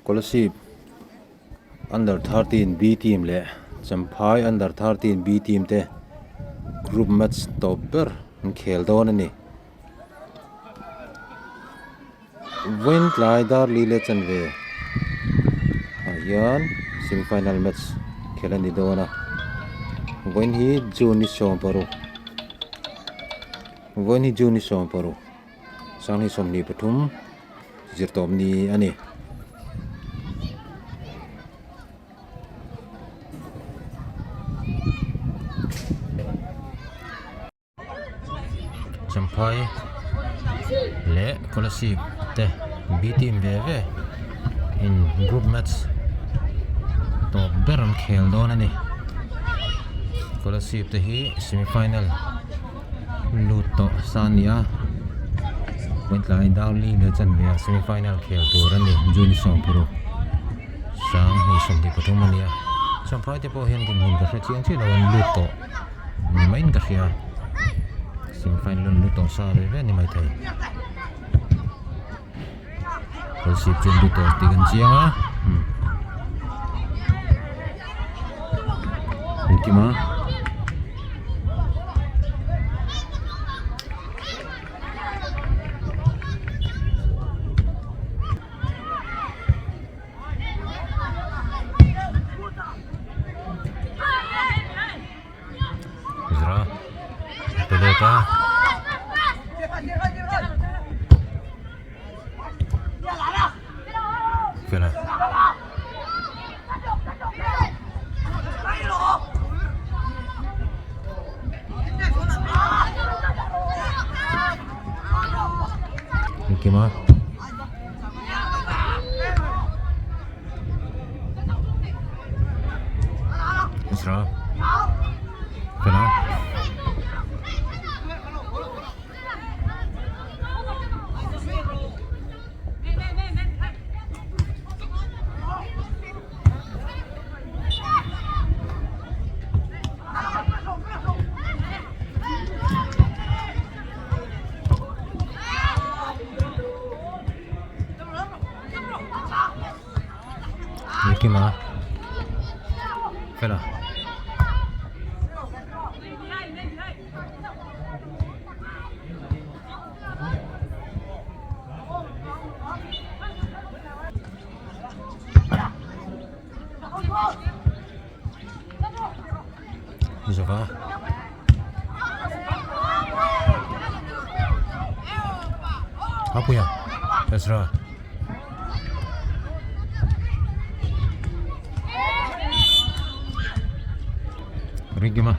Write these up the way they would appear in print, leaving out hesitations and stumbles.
Kolasib under 13 B team leh Champhai under 13 B team te group match tawp ber an khel dawn a ni. Vawiin tlai dar li leh chanve ah hian semi final match khelh a ni dawn a vawiin hi June ni 16 vawiin hi June ni 16 sanghnih 23 zirtawp ni a ni. Champhai leh Kolasib te B team ve ve in group match tawp ber an khel dawn a ni. Kolasib te hi semi final lut tawh sa a ni a, point tlai Darli leh chanve ah semi final khel tur a ni June 16 2023 a ni a. Champhai te pawh hian dinhmun ka hre chiang chiah lo an lut tawh. Ni maiin ka hria semi final an lut tawh sa ve ve a ni maithei kawlsip chu an lut tawh tih kan chiang a engkim a. Zira pe let a. Fela. Kima. Ezra Fela Engkima Fela Zova Apuia Ezra Rigima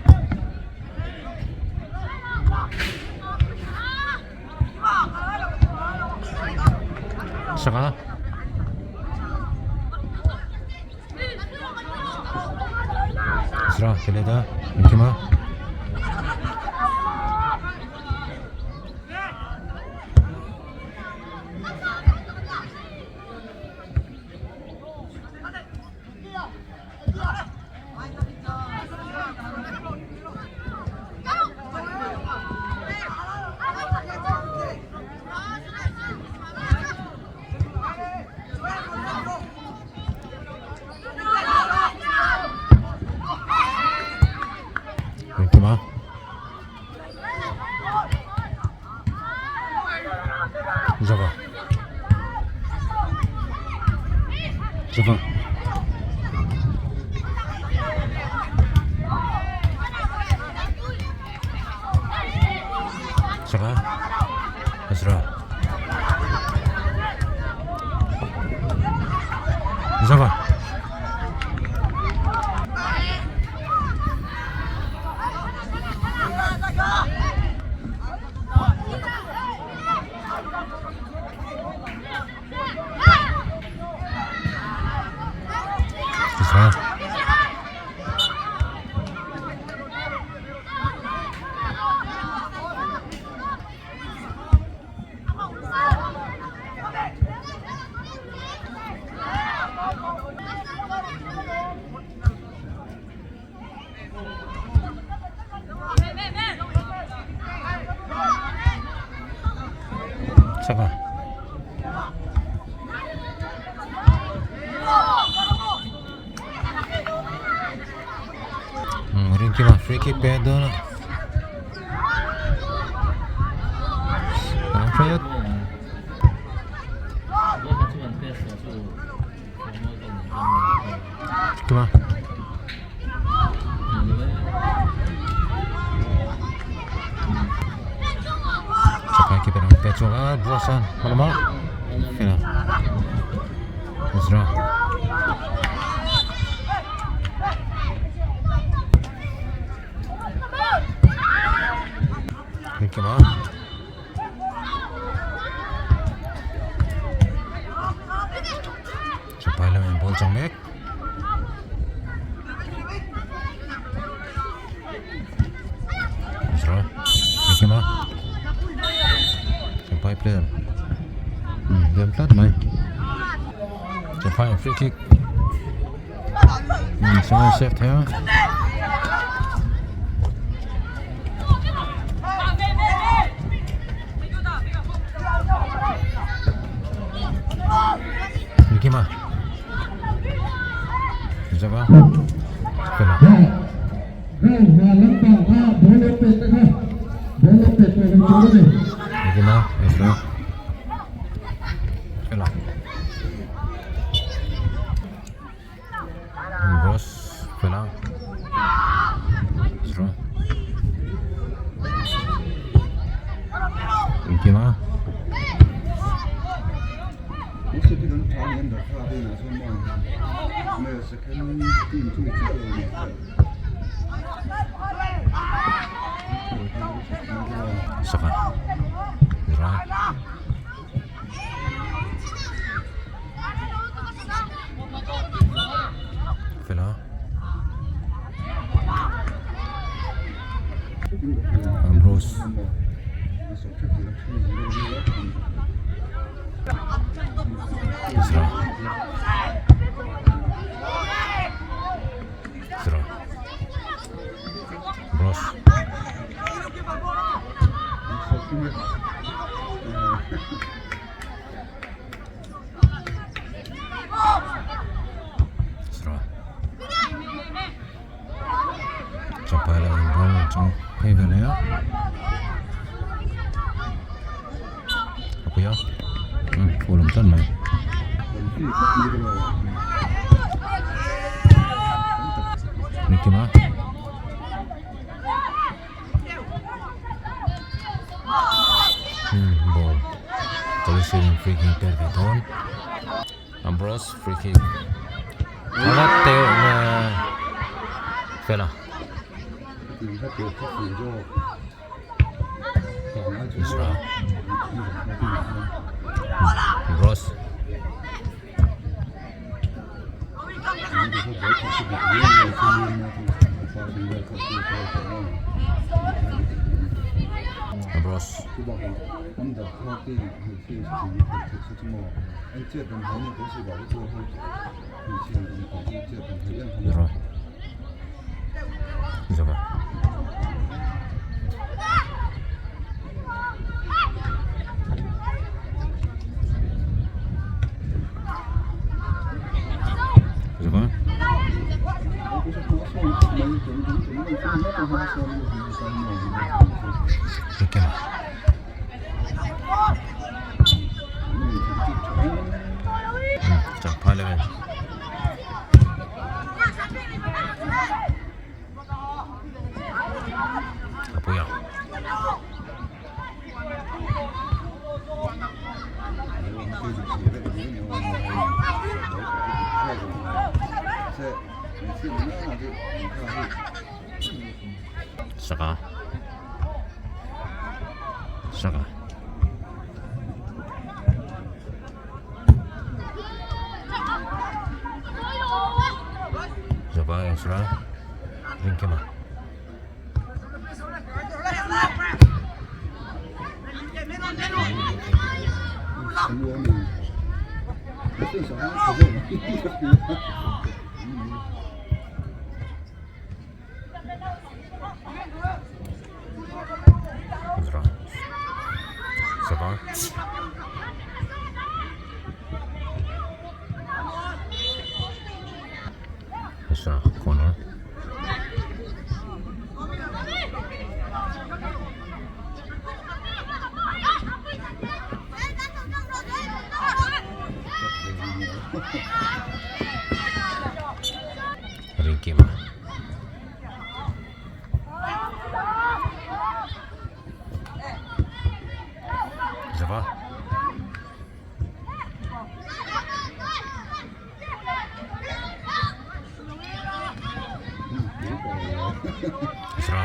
Saka Ezra Keleda Rigima Engkima Zava Zava Zava Ezra Zava Ezra Rinkima free kick pe dawn a. Ang hret. Kima. Chapai keeper ang pe chuak a Brosan malama. Fela. Ezra. Kima. Chapai lamin ball chang mek. Ezra. Kima. Chapai player. Liam tlat mai. Chapai free kick. Sangai save thei a. Engkim a zava fela. Engkim a Ezra fela. Boss fela Ezra engkim a. Saka Ezra. Fel a. Ambrose. Ezra. Ezra. Ambrose. Chapai lo in ball chang phei ve leh a a pui a phul awm tlat mai. Engkim a. Ball Coliseum free kick pek ve dawn Ambrose free kick a teuh nge fela Isra Ambrose. Bros. Rồi. Rồi. Champhai level. A pui ang. Saka. Saka. Zava Ezra Rinkema. Corner. Rinkima. Zava. Zra.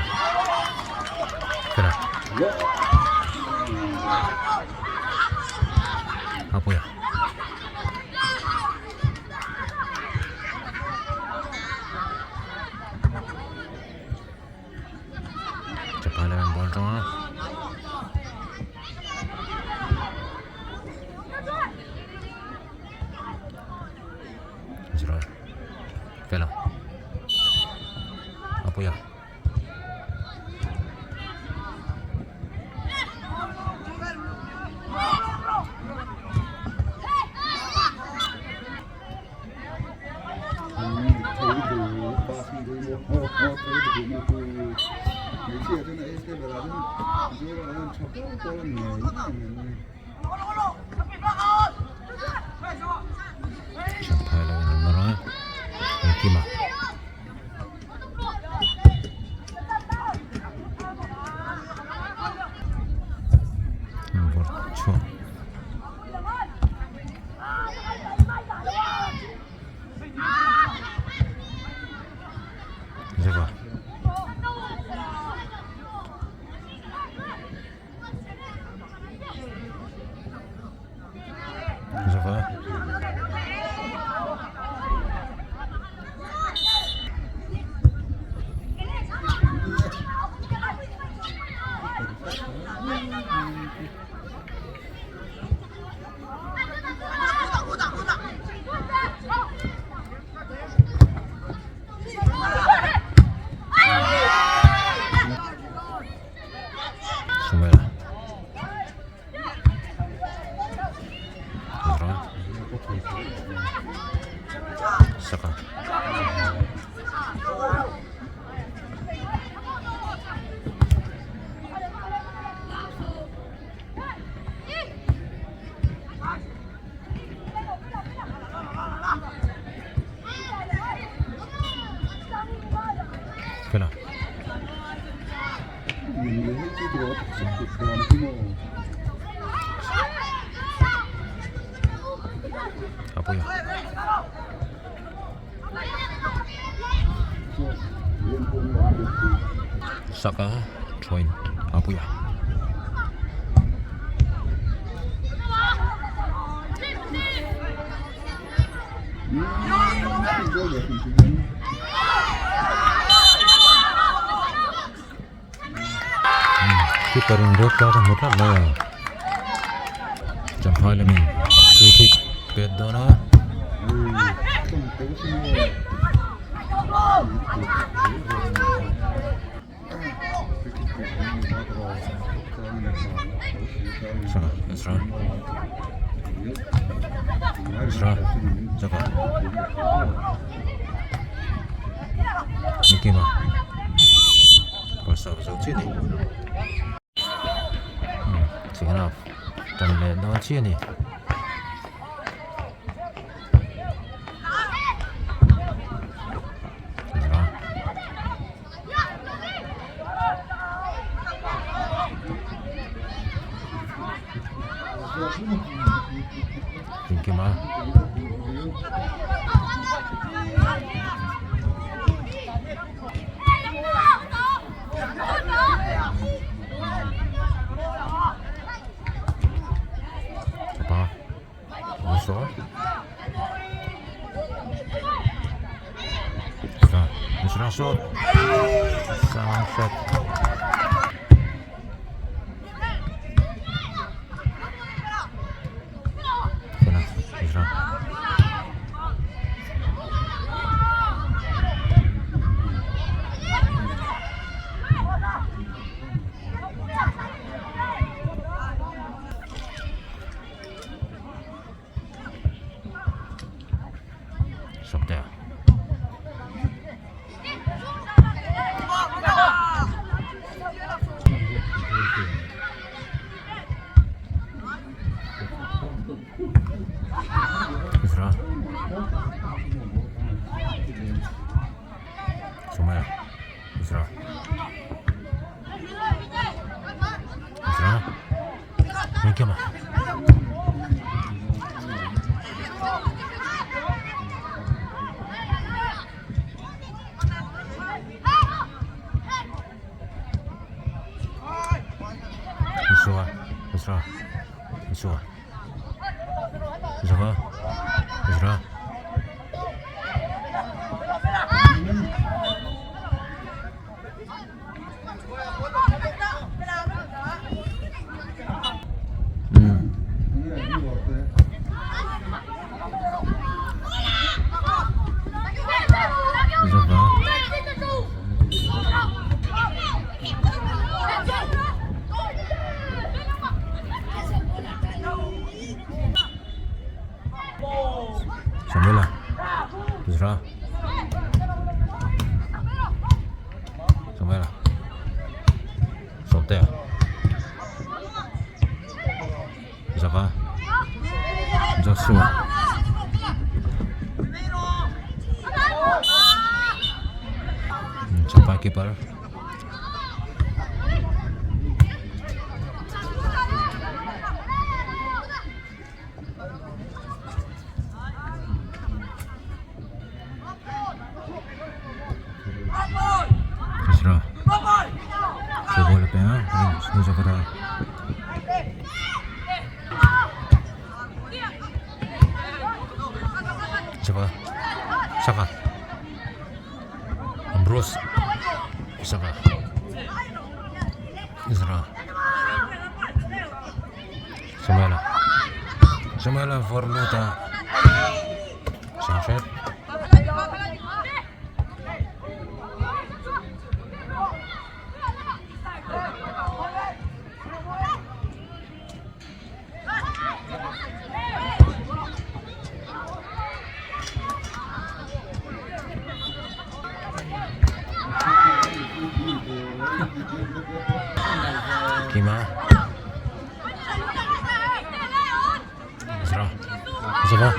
Fela. Apuia. Chapai lamin ball tawng a. Zra. Fela. Apuia. Champhai lo in an nawr a engkim a. Vawrh chhuak. Zava. Zava. Sumela. Zara. Saka. Fela. Apuia. Saka join Apuia. Keeper in red card a hmu tlat mai a Champhai lamin free kick pet dawn a. Ezra Ezra Zaka Nikima Pawisa zo chiah a ni second half tan leh dawn chiah a ni. Ezra Engkima Apa Musa Misra shot Sang shot Misra Sawmtea. Samuel Ezra Ezra Engkema Isua Ezra Isua Zava Ezra Zava Samuela Ezra Samuela Sawmtea Zava Joshua Champhai keeper Ezra football a peng a Zava Saka Ambrose Saka Ezra Samuela Samuela vawr lut a sang hret. Kima Ezra Zava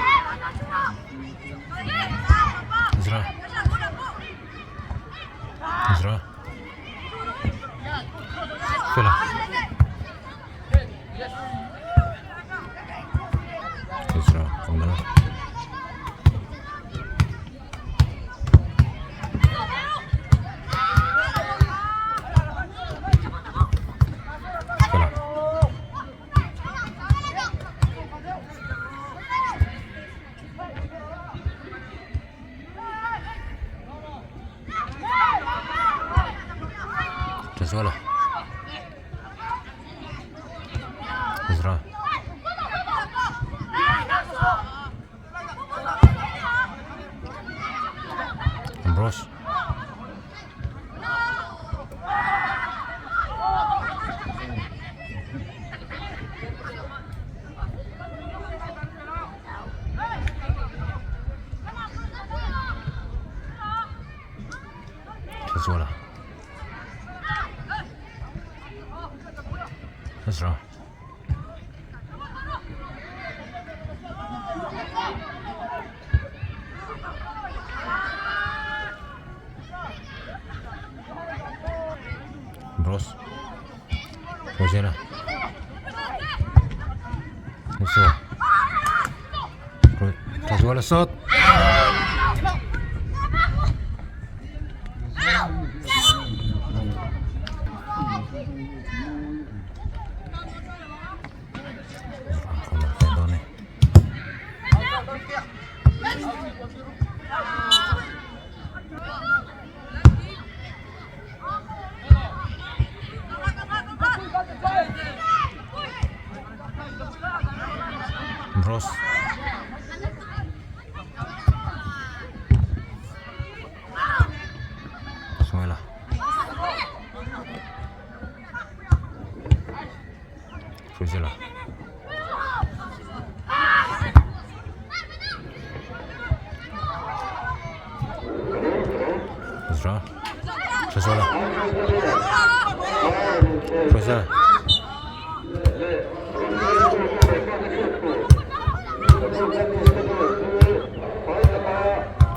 Ezra Ezra Fela Ezra kawngdang a. Fela. Thazuala. Ezra. Ambrose. Thazuala. Ezra. Bros. Rosena. Joshua. Thazuala sawt. Bros. Samuela. Hruaizela. Ezra. Hruaizela. Hruaizela.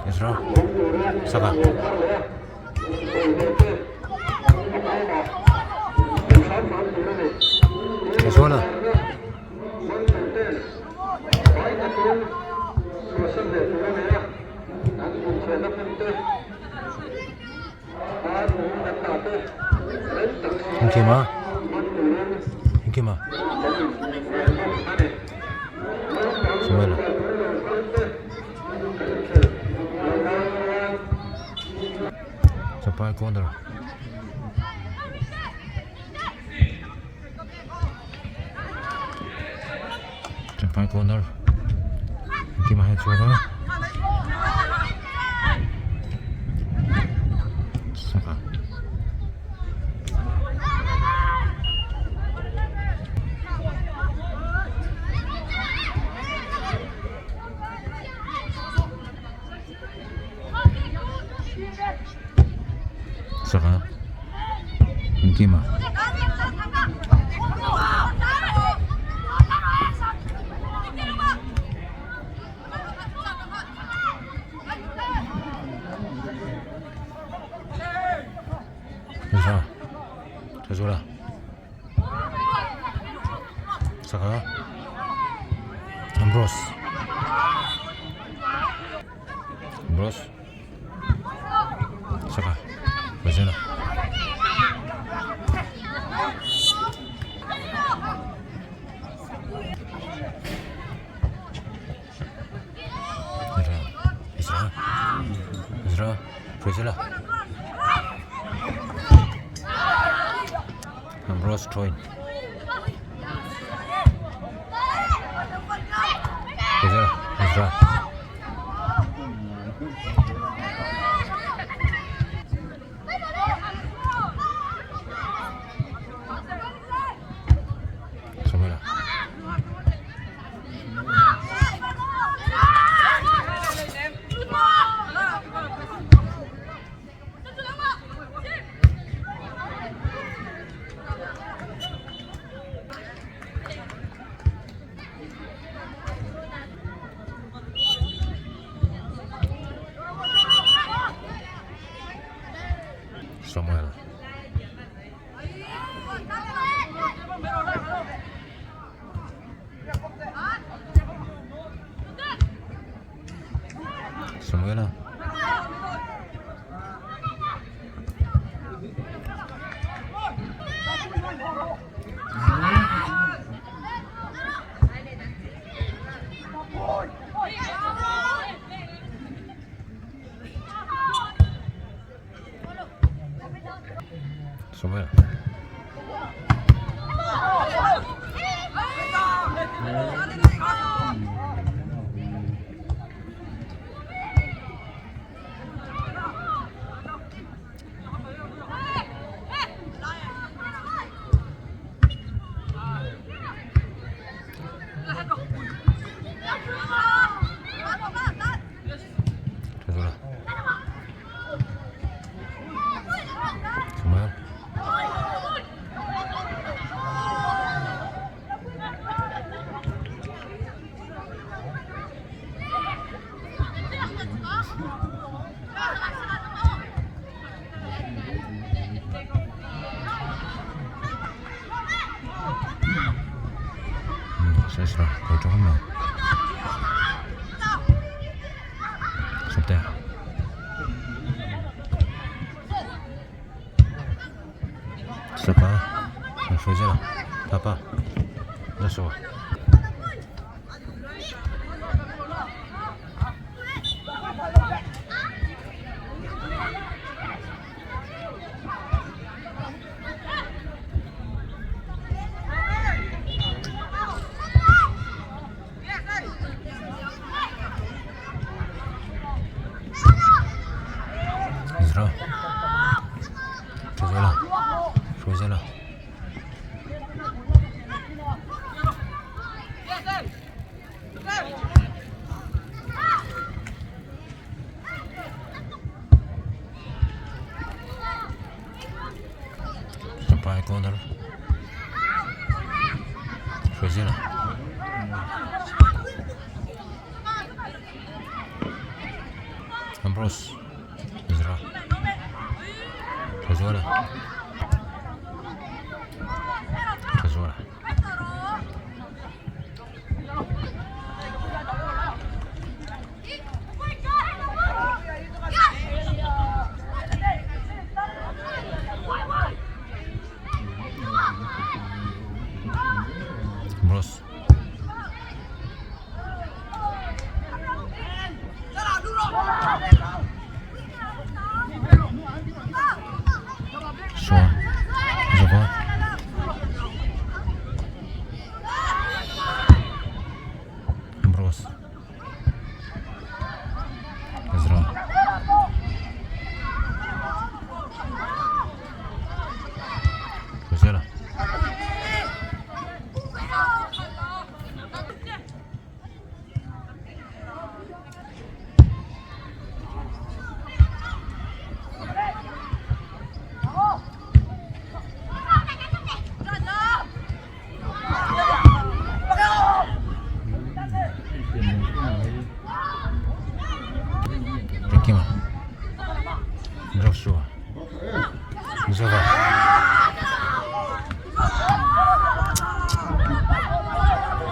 Ezra. Saka. Thazuala. Engkima Engkima Samuela Champhai corner Champhai corner Engkima hian a chhuak a sangha Sangha Engkima. Ezra Thazuala Sangha Ambrose Ambrose Sangha Hruaizela Ezra Ezra Ezra Hruaizela Ambrose Troin Hruaizela Ezra Samuela. Samuel. Samuela. Samuel. Sapa an hruai zel a thapa Joshua. Ezra Hruaizela Hruaizela Champhai corner Hruaizela. Ambrose Ezra. Thazuala Thazuala. Bros. Sure. Zova. Bros. Ezra. Zela. Engkima Joshua Zova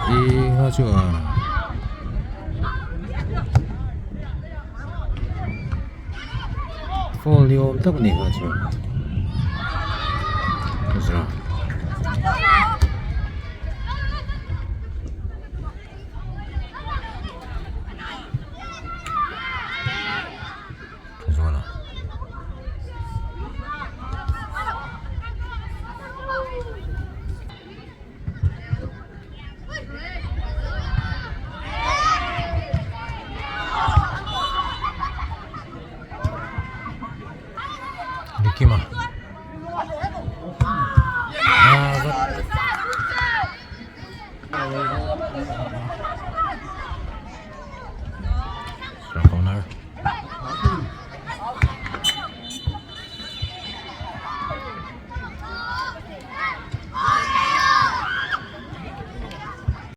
i ha chu a Phone ni awm tak a ni kha chu. Zra.